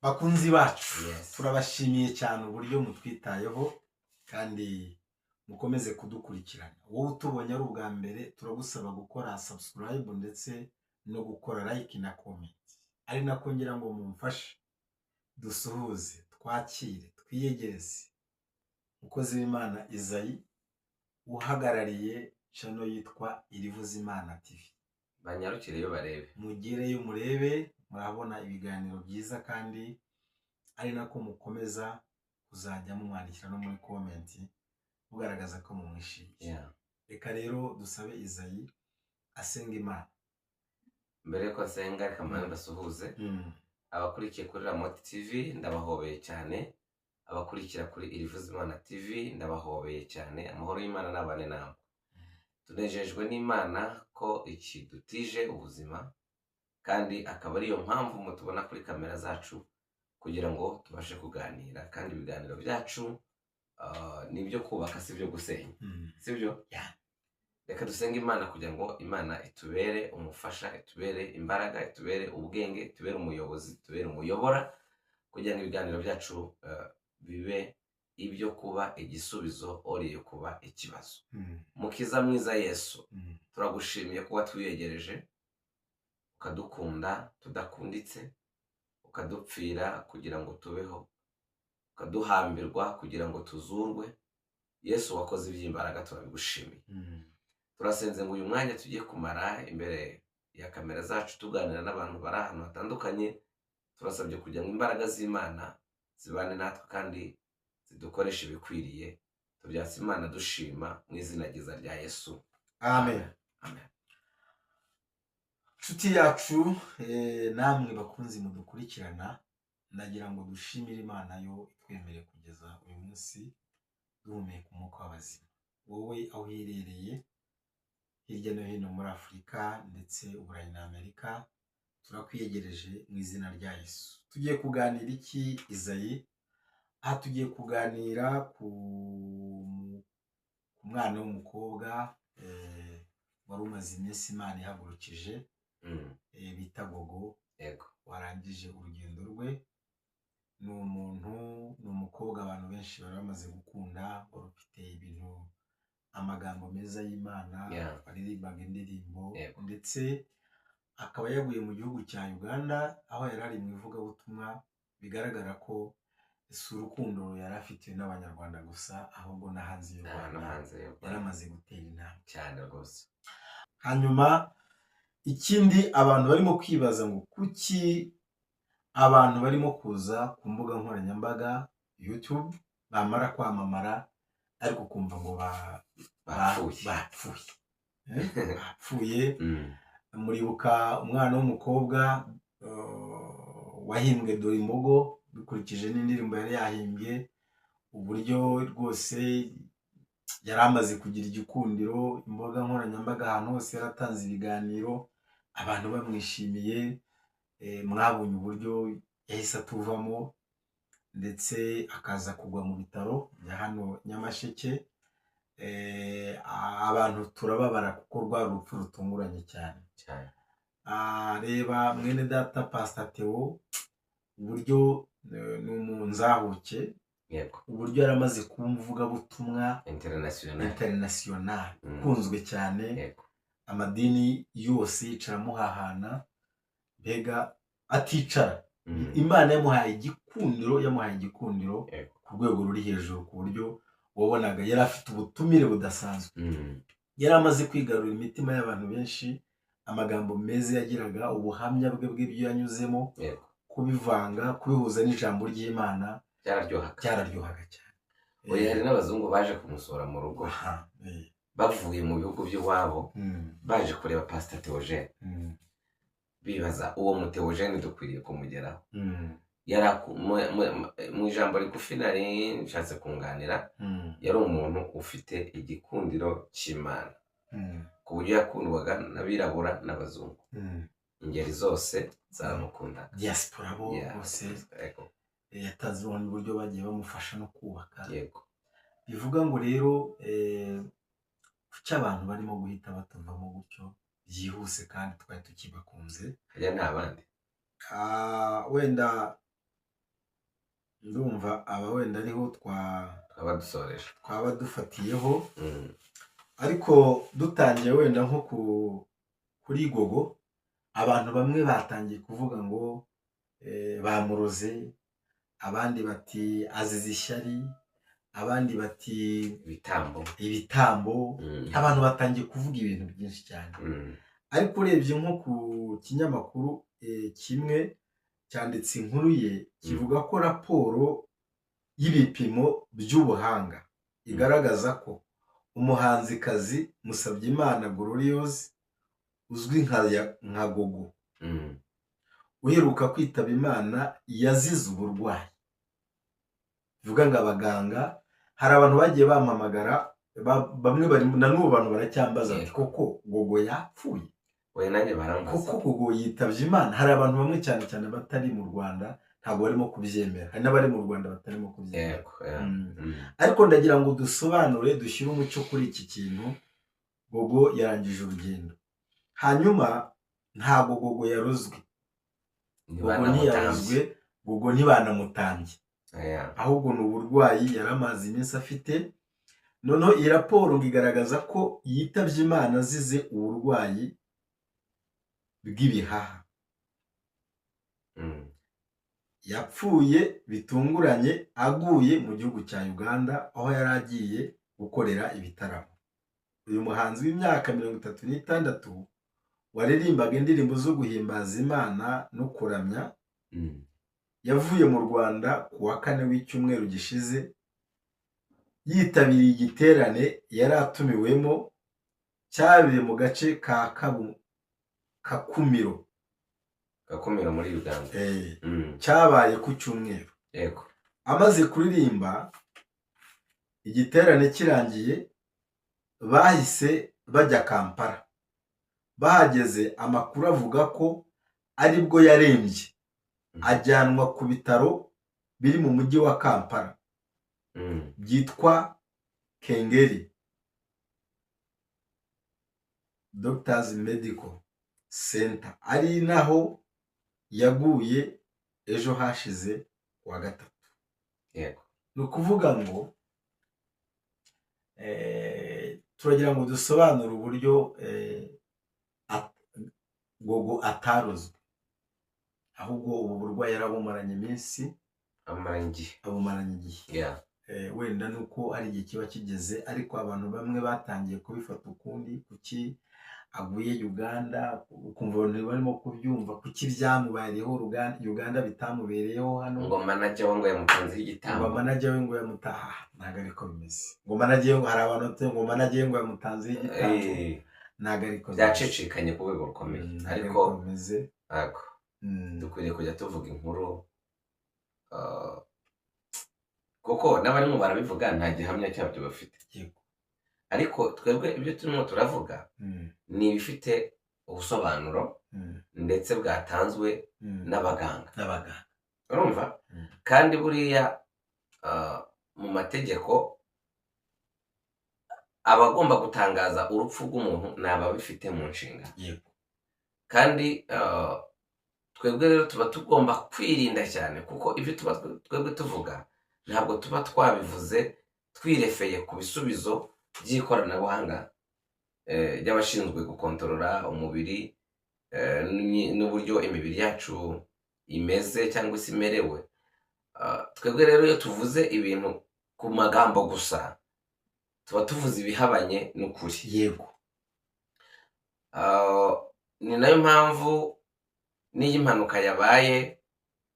Bakunzi bacu, Yes. turabashimiye cyane uburyo mutwitayeho kandi mukomeze kudukurikirana. Wowe utubonye ari ubwa mbere, turagusaba gukora subscribe ndetse no gukora like na comment, ari nako ngira ngo mumfashe dusuhuze, twakire, twiyegereze umukozi w'Imana Izayi uhagarariye channel yitwa Irivuzimana TV. Banyarukireyo barebe. Mugereyo murebe, murabona ibiganiro byiza, kandi ari nako mukomeza kuzajya mumwandikira no muri comment mugaragaza ko mumwishimiye. Reka rero dusabe Izayi asenga Imana. Mbere yuko nsenga, reka mbanze mbasuhuze. Abakurikiye kuri Ramoti TV, ndabahobeye cyane. Abakurikira kuri Irivuzimana TV, ndabahobeye cyane. Amahoro y'Imana n'abane namwe. Tunejejwe n'Imana ko ikidutije ubuzima, kandi akaba ariyo mpamvu mutubona kuri kamera zacu kugira ngo tubashe kuganira, kandi ibiganiro byacu ni ibyo kubaka, si ibyo gusenya. Sibyo? Yeah. Reka dusenge Imana kugira ngo Imana itubere umufasha, itubere imbaraga, itubere ubwenge, itubere umuyobozi, itubere umuyobora, kugira ngo ibiganiro byacu bibe ibyo kuba igisubizo oriye kuba ikibazo. Mukiza mwiza Yesu, turagushimiye kuba twiyegereje, ukadukunda tudakunditse, ukadupfira kugira ngo tubeho, ukaduhambirwa kugira ngo tuzurwe. Yesu wakoze iby'imbaraga, turabigushimiye. Turasenze ngo uyu mwanya tugiye kumara imbere ya kamera zacu tuganira n'abantu bari ahantu hatandukanye, turasabye kugira ngo imbaraga z'Imana zibane natwe kandi zidukoreshe ibikwiriye. Tubyatse Imana dushima mu izina ryiza rya Yesu. Amen. Amen. Nshuti yacu, namwe bakunzi mudukurikirana, ndagira ngo dushimire Imana yo itwemereye kugeza uyu munsi duhumeka umwuka w'abazima. Wowe aho uherereye hirya no hino muri Afurika ndetse Uburayi na Amerika, turakwiyegereje mu izina rya Yesu. Tugiye kuganira iki, Izayi? Aha tugiye kuganira ku mwana w'umukobwa wari umaze iminsi Imana ihagurukije, bita Gogo, warangije urugendo rwe. Ni umuntu, ni umukobwa abantu benshi bari bamaze gukunda, wari ufite ibintu, amagambo meza y'Imana, waririmbaga indirimbo, ndetse akaba yaguye mu gihugu cya Uganda aho yari ari mu ivugabutumwa. Bigaragara ko si urukundo yari afitiwe n'Abanyarwanda gusa, ahubwo no hanze y'u No Rwanda hanze y'u Rwanda. yari amaze gutera intambwe. Cyane rwose. Hanyuma ikindi abantu barimo kwibaza ngo kuki abantu barimo kuza ku mbuga nkoranyambaga YouTube bamara kwamamara ariko ukumva ngo Bapfuye. Bapfuye. Bapfuye. Muribuka umwana w'umukobwa wahimbwe Dore Imbogo, dukurikije n'indirimbo yari yahimbye, uburyo rwose yari amaze kugira igikundiro, imbuga nkoranyambaga ahantu hose yaratanze ibiganiro, abantu bamwishimiye. Mwabonye uburyo yahise atuvamo ndetse akaza kugwa mu bitaro bya hano Nyamasheke. Abantu turababara kuko rwari urupfu rutunguranye cyane. Cyane. Reba mwene data Pastor Theo, uburyo ni umunzahuke, uburyo yari amaze kuba umuvugabutumwa international, international, ukunzwe cyane, amadini yose yicara amuhahana, mbega aticara. Imana yamuhaye igikundiro, yamuhaye igikundiro ku rwego ruri hejuru, ku buryo wabonaga yari afite ubutumire budasanzwe. Yari amaze kwigarurira imitima y'abantu benshi, amagambo meza yagiraga, ubuhamya bwe bw'ibyo yanyuzemo, kubivanga, kubihuza n'ijambo ry'Imana, Byararyohaga. byararyohaga cyane. Oya, hari n'abazungu baje kumusura mu rugo, bavuye mu bihugu by'iwabo, baje kureba Pastor Theogene, bibaza uwo mu Theogene dukwiriye kumugeraho. Yari mu ijambo rigufi nari nshatse kunganira, yari umuntu ufite igikundiro cy'Imana, ku buryo yakundwaga n'abirabura n'abazungu, ingeri zose zaramukundaga. Diaspora bo bose. Yatanze ubuhamya uburyo bagiye bamufasha no kubaka. Bivuga ngo rero kuki abantu barimo guhita batuvamo gutyo byihuse kandi twari tukibakunze? Hajya nta bandi. Wenda Ndumva aba wenda ariho twaba dusoreje, twaba dufatiyeho. Ariko dutangiye wenda nko kuri Gogo, abantu bamwe batangiye kuvuga ngo bamuroze, abandi bati azize ishyari, abandi bati ibitambo. Abantu batangiye kuvuga ibintu byinshi cyane. Ariko urebye nko ku kinyamakuru kimwe cyanditse inkuru ye, kivuga ko raporo y'ibipimo by'ubuhanga igaragaza ko umuhanzikazi Musabyimana Gloriose uzwi nka Gogo uheruka kwitaba Imana yazize uburwayi. Bivuga ngo abaganga, hari abantu bagiye bampamagara, bamwe bari na n'ubu abantu baracyambaza bati koko Gogo yapfuye? Koko Gogo yitabye Imana? Hari abantu bamwe cyane cyane batari mu Rwanda ntabwo barimo kubyemera, hari n'abari mu Rwanda batarimo kubyemera. Ariko ndagira ngo dusobanure, dushyire umucyo kuri iki kintu. Gogo yarangije urugendo, hanyuma ntabwo Gogo yarozwe, Gogo ntiyarozwe, Gogo ntibanamutambye, ahubwo ni uburwayi yari amaze iminsi afite. Noneho iyi raporo ngo igaragaza ko yitabye Imana azize uburwayi bw'ibihaha. Yapfuye bitunguranye aguye mu gihugu cya Uganda, aho yari agiye gukorera ibitaramo. Uyu muhanzi w'imyaka 36 waririmbaga indirimbo zo guhimbaza Imana no kuramya, yavuye mu Rwanda ku wa kane w'icyumweru gishize, yitabiriye igiterane yari atumiwemo cyabereye mu gace ka Kakumiro muri Uganda. Cyabaye ku cyumweru. Yego. Amaze kuririmba igiterane kirangiye, bahise bajya Kampala. Bahageze amakuru avuga ko aribwo yarembye, ajyanwa ku bitaro biri mu mujyi wa Kampala byitwa Kengeri Doctors Medical Center, ari naho yaguye ejo hashize wa gatatu. Yego. Ni ukuvuga ngo turagira ngo dusobanure uburyo Gogo atarozwe, ahubwo ubu burwayi yarabumaranye iminsi, abumaranye igihe. Wenda nuko ari igihe kiba kigeze, ariko abantu bamwe batangiye kubifata ukundi. Kuki aguye Uganda? Ukumva abantu barimo kubyumva, kuki byamubayeho Uganda bitamubereyeho hano? Ngo manager we ngo yamutanzeho igitambo. Ngo manager we ngo yamutaha, ntabwo ariko bimeze. Ngo manager we, hari abantu batuye ngo manager we ngo yamutanzeho igitambo, ntabwo ariko byacicikanye ku rwego rukomeye. Ariko bimeze ntabwo dukwiriye kujya tuvuga inkuru, kuko n'abarimo barabivuga nta gihamya cyabyo bafite. Ariko twebwe ibyo turimo turavuga ni ibifite ubusobanuro ndetse bwatanzwe n'abaganga. Urumva? Kandi buriya mu mategeko abagomba gutangaza urupfu rw'umuntu ni ababifite mu nshingano. Kandi twebwe rero tuba tugomba kwirinda cyane, kuko ibyo tuba twebwe tuvuga ntabwo tuba twabivuze twirefeye ku bisubizo by'ikoranabuhanga ry'abashinzwe gukontorora umubiri n'uburyo imibiri yacu imeze cyangwa se imerewe. Twebwe rero iyo tuvuze ibintu ku magambo gusa, tuba tuvuze ibihabanye n'ukuri. Yego. Ni nayo mpamvu n'iyo impanuka yabaye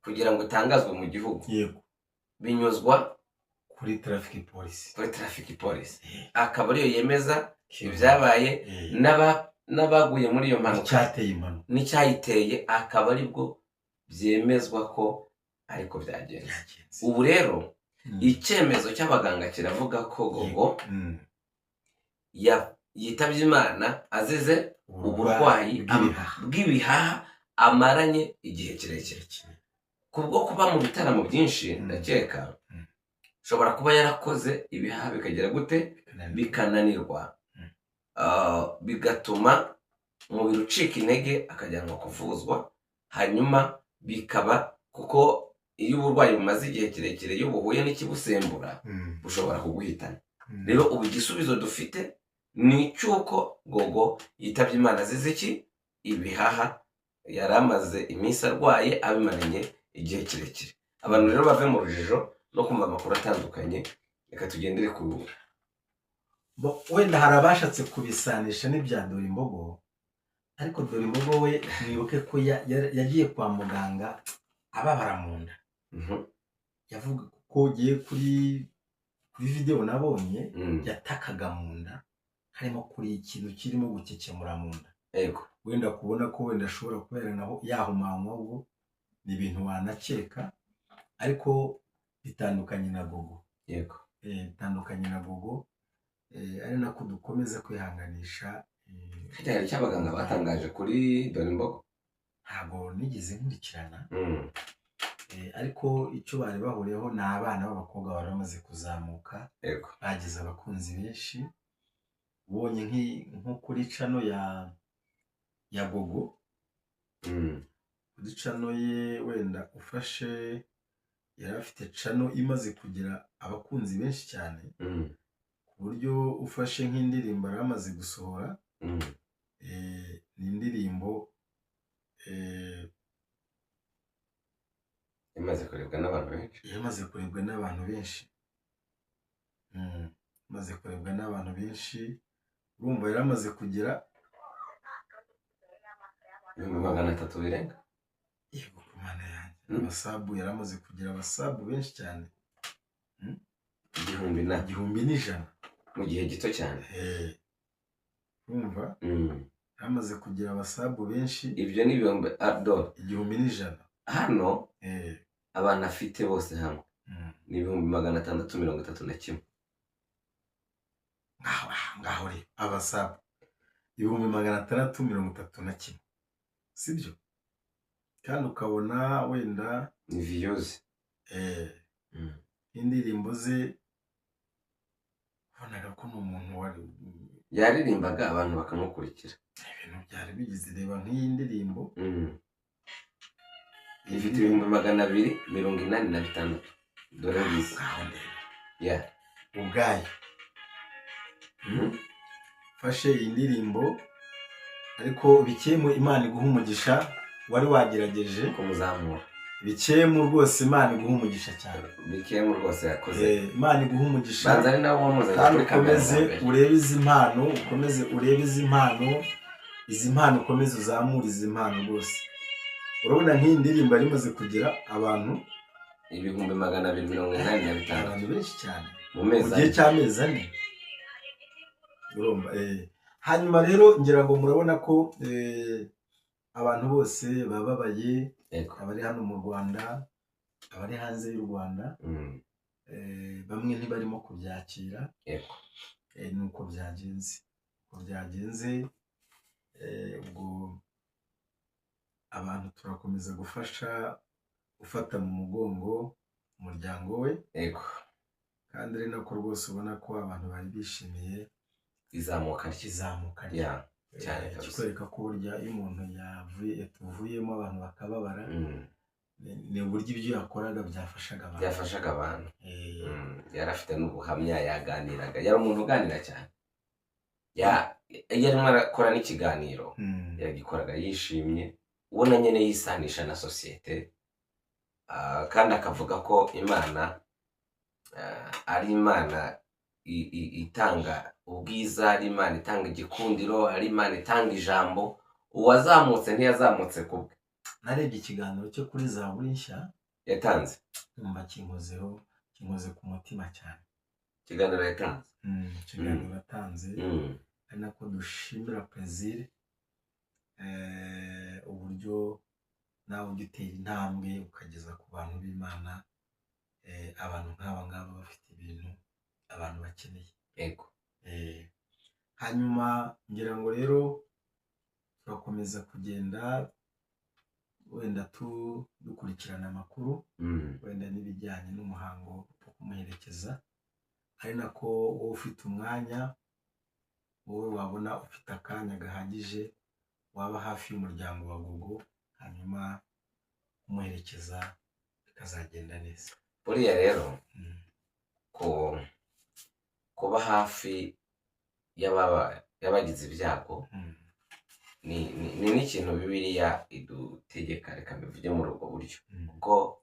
kugira ngo itangazwe mu gihugu, yego, binyuzwa kuri traffic police. Kuri traffic police akaba ariyo yemeza ibyabaye n'abaguye muri iyo mpanuka n'icyayiteye, akaba aribwo byemezwa ko ariko byagenze. Ubu rero icyemezo cy'abaganga kiravuga ko Gogo yitabye Imana azize uburwayi bw'ibihaha amaranye igihe kirekire. Kubwo kuba mu bitaramo byinshi, ndakeka ushobora kuba yarakoze ibihaha bikagera gute, bikananirwa, bigatuma umubiri ucika intege akajyanwa kuvuzwa, hanyuma bikaba kuko Iyo uburwayi bumaze igihe kirekire, iyo buhuye n'ikibusembura, bushobora kuguhitana. Rero ubu igisubizo dufite ni icy'uko Gogo yitabye Imana azize iki? Ibihaha. Yari amaze iminsi arwaye, abimaranye igihe kirekire. Abantu rero bave mu rujijo no kumva amakuru atandukanye, reka tugendere ku Wenda hari abashatse kubisanisha n'ibya Dorimbogo, ariko Dorimbogo we mwibuke ko yagiye kwa muganga ababara mu nda. Yavuga ko ugiye kuri videwo nabonye, yatakaga mu nda, harimo kuri ikintu kirimo gukekemura mu nda. Wenda kubona ko wenda ashobora kubera naho yahumanywa, ubwo ni ibintu wanakeka, ariko bitandukanye na Gogo. Bitandukanye na Gogo, ari nako dukomeza kwihanganisha. Hari icyo abaganga batangaje kuri Dorimbogo? Ntabwo nigeze nkurikirana. Ariko icyo bari bahuriyeho ni abana b'abakobwa bari bamaze kuzamuka, bagize abakunzi benshi. Ubonye nko kuri cano ya Gogo, kuri cano ye wenda ufashe, yari afite cano imaze kugira abakunzi benshi cyane, ku buryo ufashe nk'indirimbo yari amaze gusohora, ni indirimbo imaze kurebwa n'abantu benshi. Yamaze kurebwa n'abantu benshi. Imaze kurebwa n'abantu benshi. Urumva yari amaze kugira 300,000 birenga. Yego, ku Mana yanjye. Abasabu yari amaze kugira abasabu benshi cyane. 1,100. Mu gihe gito cyane. Urumva? Yari amaze kugira abasabu benshi. Ibyo ni ibihumbi 1,100. Hano abantu afite bose hamwe ni 631,000. Ngaho rero abasabu 631,000, sibyo? Kandi ukabona wenda ni viyuzi. Indirimbo ze ubonaga ko ni umuntu wari yaririmbaga abantu bakamukurikira. Ibintu byari bigize. Reba nk'iyi ndirimbo ifite 286,000. Dore ngizi. Ubwayo fashe iyi ndirimbo, ariko Bikemu Imana iguha umugisha, wari wagerageje kumuzamura. Bikemu rwose Imana iguha umugisha cyane. Bikemu rwose yakoze. Imana iguha umugisha. Banza ari nawe wamuzanye kuri kamera. Ukomeze urebe izi mpano, ukomeze urebe izi mpano, izi mpano ukomeze uzamure izi mpano rwose. Urabona nk'iyi ndirimbo yari imaze kugira abantu 285,000, abantu benshi cyane mu gihe cy'amezi 4. Urumva? Hanyuma rero ngira ngo murabona ko abantu bose bababaye, abari hano mu Rwanda, abari hanze y'u Rwanda, bamwe ntibarimo kubyakira. Nuko byagenze, uko byagenze. Ubwo abantu turakomeza gufasha, gufata mu mugongo umuryango we. Kandi ari nako rwose ubona ko abantu bari bishimiye izamuka rye. Kikwereka ko burya iyo umuntu yatuvuyemo abantu bakababara, ni uburyo ibyo yakoraga byafashaga abantu. Byafashaga abantu. Yari afite n'ubuhamya, yaganiraga, yari umuntu uganira cyane. Yarimo arakora n'ikiganiro, yagikoraga yishimye, ubona nyine yisanisha na sosiyete, kandi akavuga ko Imana ari Imana itanga ubwiza, ari Imana itanga igikundiro, ari Imana itanga ijambo. Uwazamutse ntiyazamutse kubwe. Narebye ikiganiro cyo kuri Zaburi Nshya yatanze, numva kinkozeho, kinkoze ku mutima cyane. Ikiganiro yatanze. Ikiganiro yatanze, ari nako dushimira Plaisir uburyo nawe ujya utera intambwe ukageza ku bantu b'Imana, abantu nk'aba ngaba bafite ibintu abantu bakeneye. Hanyuma ngira ngo rero turakomeza kugenda wenda dukurikirana amakuru, wenda n'ibijyanye n'umuhango wo kumuherekeza, ari nako wowe ufite umwanya, wowe wabona ufite akanya gahagije, waba hafi y'umuryango wa Gogo, hanyuma kumuherekeza Bikazagenda neza. Buriya rero kuba hafi y'abagize ibyago ni n'ikintu Bibiliya idutegeka, reka mbivuge muri ubwo buryo, kuko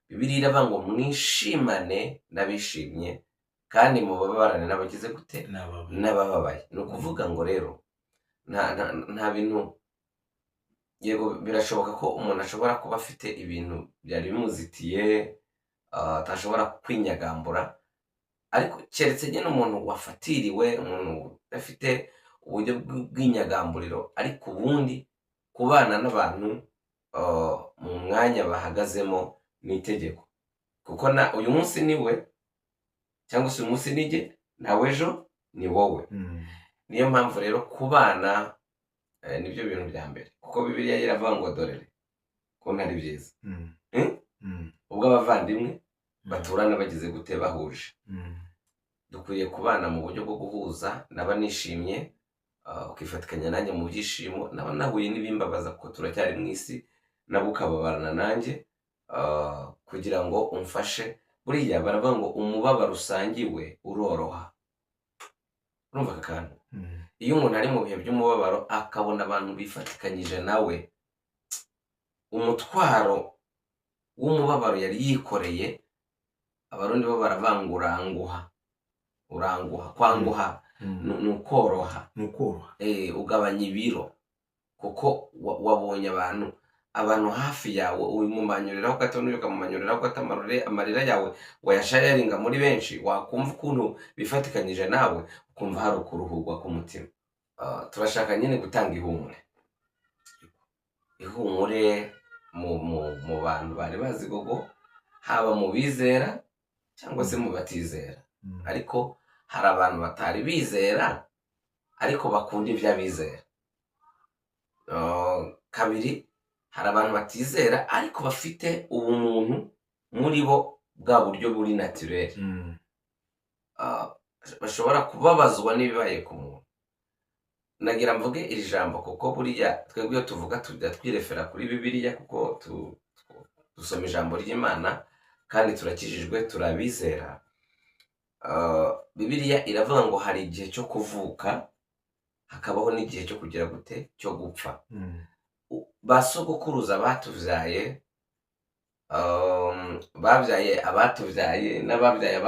Bibiliya iravuga ngo mwishimane n'abishimye kandi mubabarane n'abagize gute, n'abababaye. Ni ukuvuga ngo rero nta bintu, yego birashoboka ko umuntu ashobora kuba afite ibintu byari bimuzitiye, atashobora kwinyagambura, ariko keretse nyine umuntu wafatiriwe, umuntu udafite uburyo bw'inyagamburiro, ariko ubundi kubana n'abantu mu mwanya bahagazemo ni itegeko, kuko na uyu munsi ni we, cyangwa se uyu munsi ni jye, nawe ejo ni wowe. Niyo mpamvu rero kubana nibyo bintu bya mbere, kuko Bibiliya iravuga ngo dorere ko ari byiza ubwo abavandimwe baturana bagize gute, bahuje. Dukwiye kubana mu buryo bwo guhuza, naba nishimye ukifatikanya nanjye mu byishimo, naba nahuye n'ibimbabaza kuko turacyari mu isi, nabo ukababarana nanjye kugira ngo umfashe. Buriya baravuga ngo umubabaro usangiwe uroroha. Urumva aka kantu? Iyo umuntu ari mu bihe by'umubabaro akabona abantu bifatikanyije nawe, umutwaro w'umubabaro yari yikoreye, Abarundi bo baravanga uranguha, uranguha, kwanguha ni ukoroha, ni ukoroha, ugabanya ibiro, kuko wabonye abantu hafi yawe, umumanyuriraho gato n'uyu ukamumanyuriraho gato, amarira yawe wayashayaringa muri benshi, wakumva ukuntu bifatikanyije nawe, ukumva hari ukuruhurwa k'umutima. Turashaka nyine gutanga ihumure, ihumure mu bantu bari bazi Gogo, haba mu bizera cyangwa se mu batizera, ariko hari abantu batari bizera ariko bakunda iby'abizera. Kabiri, hari abantu batizera ariko bafite ubumuntu muri bo, bwa buryo buri naturel, bashobora kubabazwa n'ibibaye ku muntu. Nagira mvuge iri jambo kuko buriya twebwe iyo tuvuga tujya twirefera kuri Bibiliya, kuko dusoma ijambo ry'Imana kandi turakijijwe, turabizera. Bibiliya iravuga ngo hari igihe cyo kuvuka, hakabaho n'igihe cyo kugira gute, cyo gupfa. Ba sogokuruza batubyaye, babyaye abatubyaye n'ababyaye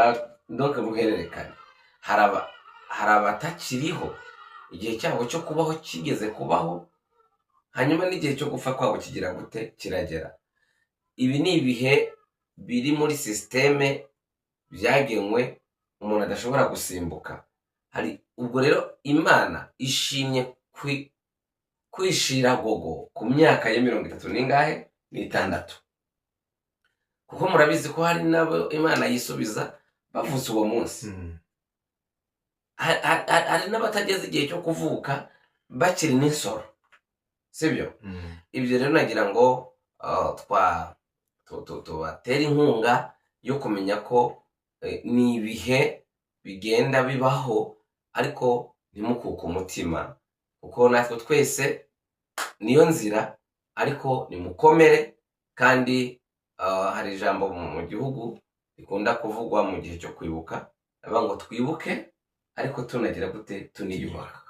donc buhererekane, hari abatakiriho igihe cyabo cyo kubaho kigeze kubaho, hanyuma n'igihe cyo gupfa kwabo kigira gute, kiragera. Ibi ni ibihe biri muri sisiteme byagenwe, umuntu adashobora gusimbuka. Hari ubwo rero Imana ishimye kwishira Gogo ku myaka ye 36, kuko murabizi ko hari n'abo Imana yisubiza bavutse uwo munsi. Hari n'abatageze igihe cyo kuvuka bakiri n'insoro, sibyo? Ibyo rero nagira ngo tubatere inkunga yo kumenya ko ni ibihe bigenda bibaho, ariko ntimukuke umutima, kuko natwe twese niyo nzira, ariko nimukomere. Kandi hari ijambo mu gihugu rikunda kuvugwa mu gihe cyo kwibuka, bavuga ngo twibuke ariko tunagira gute, tuniyubaka.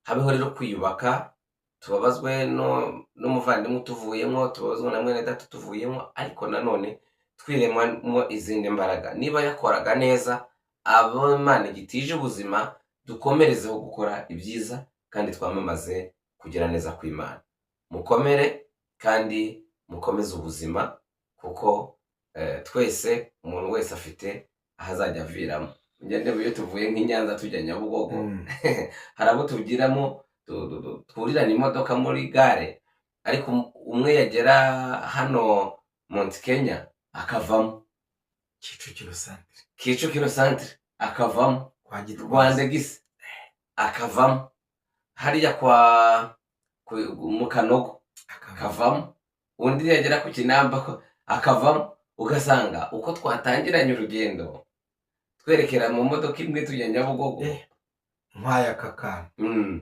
Habeho rero kwiyubaka, tubabazwe n'umuvandimwe utuvuyemo, tubabazwe na mwene data utuvuyemo, ariko nanone twiremamo izindi mbaraga. Niba yakoraga neza, abo Imana igitije ubuzima, dukomerezeho gukora ibyiza kandi twamamaze kugira neza kw'Imana. Mukomere kandi mukomeze ubuzima, kuko twese umuntu wese afite aho azajya aviramo. Ngende iyo tuvuye nk'i Nyanza tujya Nyabugogo, hari abo tugiramo twurirana imodoka muri gare, ariko umwe yagera hano Mount Kenya akavamo, Kicukiro centre, Kicukiro centre akavamo, Rwandegisi akavamo, hariya kwa mu Kanogo akavamo, undi yagera ku Kinamba akavamo. Ugasanga uko twatangiranye urugendo twerekera mu modoka imwe tujya Nyabugogo. Nkwaya aka kantu,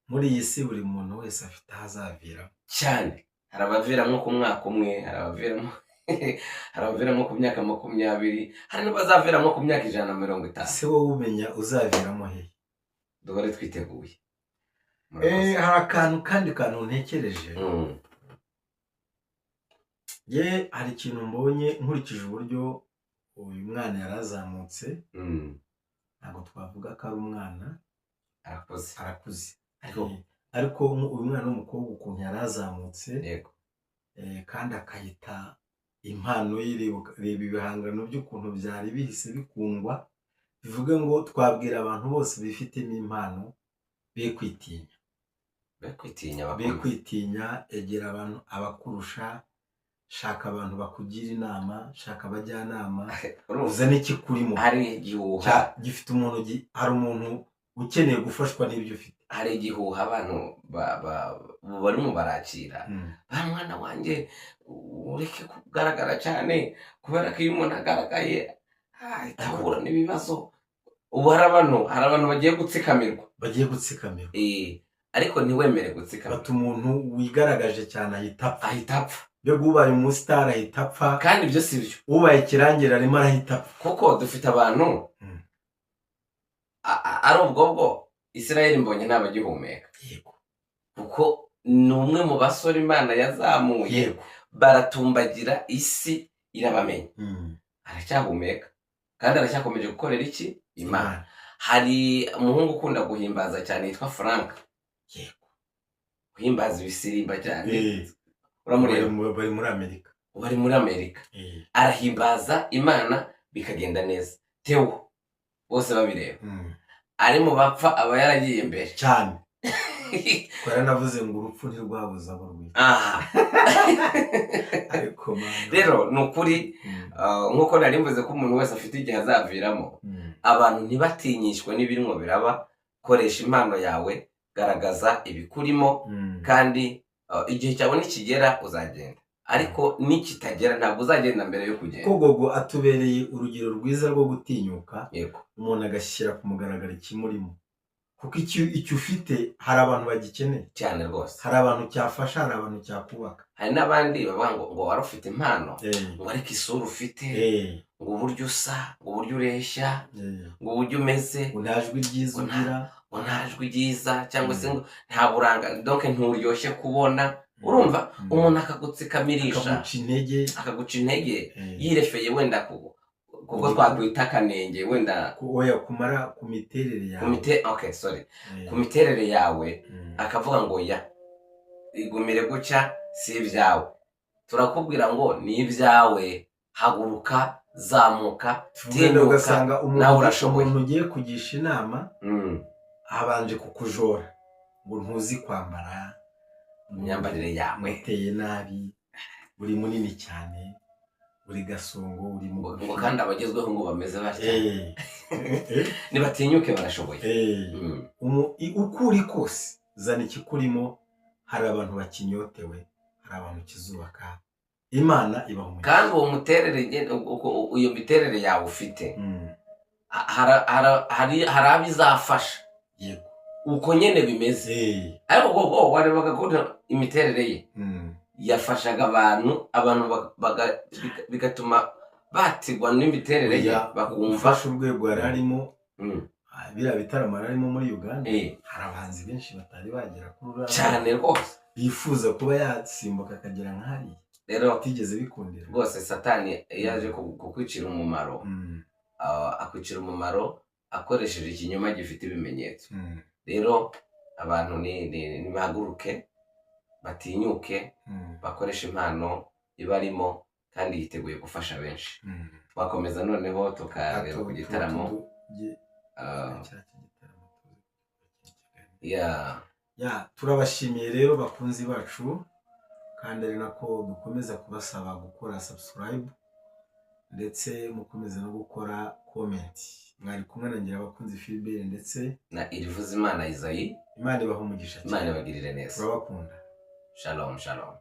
muri iyi si buri muntu wese afite aho azaviramo cyane. Hari abaviramo ku mwaka umwe, hari abaviramo Hari abaviramo ku myaka 20, hari n'abazaviramo ku myaka 150. Ese wowe umenya uzaviramo he? Duhore twiteguye. Hari akantu kandi kantu ntekereje. Ye, hari ikintu mbonye nkurikije uburyo uyu mwana yarazamutse. Ntabwo twavuga ko ari umwana, arakuze, ariko uyu mwana w'umukobwa ukuntu yarazamutse, kandi akayita impano ye, reba ibihangano by'ukuntu byari bihise bikundwa. Bivuge ngo twabwira abantu bose bifitemo impano be kwitinya, be kwitinya, egera abantu abakurusha, shaka abantu bakugira inama, shaka abajyanama, uzane ikikurimo. Hari igihuha gifite umuntu, hari umuntu ukeneye gufashwa n'ibyo ufite. Hari igihuha abantu barimo barakira: ba mwana wanjye, ureke kugaragara cyane, kubera ko iyo umuntu agaragaye ahita ahura n'ibibazo. Ubu hari abantu bagiye gutsikamirwa, bagiye gutsikamirwa. Ariko ntiwemere gutsikamira. Bata umuntu wigaragaje cyane ahita apfa, ahita apfa. Mbega ubaye umusitari ahita apfa. Kandi ibyo si byo. Ubaye ikirangirire arimo arahita apfa. Kuko dufite abantu ari ubwo bwo Israel Mbonye ntabagihumeka, kuko ni umwe mu basore Imana yazamuye, baratumbagira, isi irabamenya, aracyahumeka kandi aracyakomeje gukorera iki? Imana. Hari umuhungu ukunda guhimbaza cyane yitwa Frank, uhimbaza ibisirimba cyane, uramureba. Bari muri Amerika. Bari muri Amerika, arahimbaza Imana bikagenda neza. Theo bose babireba, ari mu bapfa aba yaragiye imbere cyane. Twaranavuze ngo urupfu ntirwabuze abo rwica. Ariko rero ni ukuri, nk'uko nari mvuze ko umuntu wese afite igihe azaviramo, abantu ntibatinyishwe n'ibirimo biraba. Koresha impano yawe, garagaza ibikurimo, kandi igihe cyawe nikigera uzagenda, ariko nikitagera ntabwo uzagenda mbere yo kugenda. Ko Gogo atubereye urugero rwiza rwo gutinyuka, umuntu agashyira ku mugaragaro ikimurimo, kuko icyo ufite hari abantu bagikeneye. Cyane rwose. Hari abantu cyafasha, hari abantu cyakubaka. Hari n'abandi bavuga ngo wari ufite impano, ngo ariko isura ufite, ngo uburyo usa, ngo uburyo ureshya, ngo uburyo umeze, ngo nta jwi ryiza ugira, ngo nta jwi ryiza, cyangwa se ngo nta buranga, donc nturyoshye kubona. Urumva, umuntu akagutsikamirisha, akaguca intege, akaguca intege yirefeye wenda kuko twakwita akanenge wenda. Oya, kumara ku miterere yawe. Okay, sorry, ku miterere yawe, akavuga ngo ya igumire gutya, si ibyawe. Turakubwira ngo ni ibyawe, haguruka, zamuka, tinyuka, ugasanga nawe urashoboye. Umuntu ugiye kugisha inama abanje kukujora ngo ntuzi kwambara, imyambarire yawe, uteye nabi, uri munini cyane, uri gasongo, uri mugufi. Ngo kandi abagezweho ngo bameze batya. Nibatinyuke, barashoboye. Uko uri kose, zana ikikurimo. Hari abantu bakinyotewe, hari abantu kizubaka. Imana ibaha umugisha. Kandi uwo muterere, iyo miterere yawe ufite, hari abo izafasha. Uko nyine bimeze, ariko ubwo warebaga ko imiterere ye yafashaga abantu, abantu bigatuma batigwa n'imiterere ye, bakumva ufashe urwego yari arimo, biriya bitaramo yari arimo muri Uganda, hari abahanzi benshi batari bagera kuri uriya Cyane rwose. bifuza kuba yasimbuka akagera nk'hariya, Rero atigeze bikundira. rwose Satani iyo aje kukwicira umumaro, akwicira umumaro akoresheje ikinyoma gifite ibimenyetso. Rero abantu nibahaguruke, batinyuke, bakoreshe impano ibarimo, kandi yiteguye gufasha benshi. Twakomeza noneho tukareba ku gitaramo. Turabashimiye rero bakunzi bacu, kandi ari nako dukomeza kubasaba gukora subscribe, ndetse mukomeza no gukora comment. Mwari kumwe na Ngirabakunzi Philbert ndetse na Irivuzimana Isaie. Imana ibaha umugisha Imana cyane. ibagirire neza. Turabakunda. Shalom, shalom.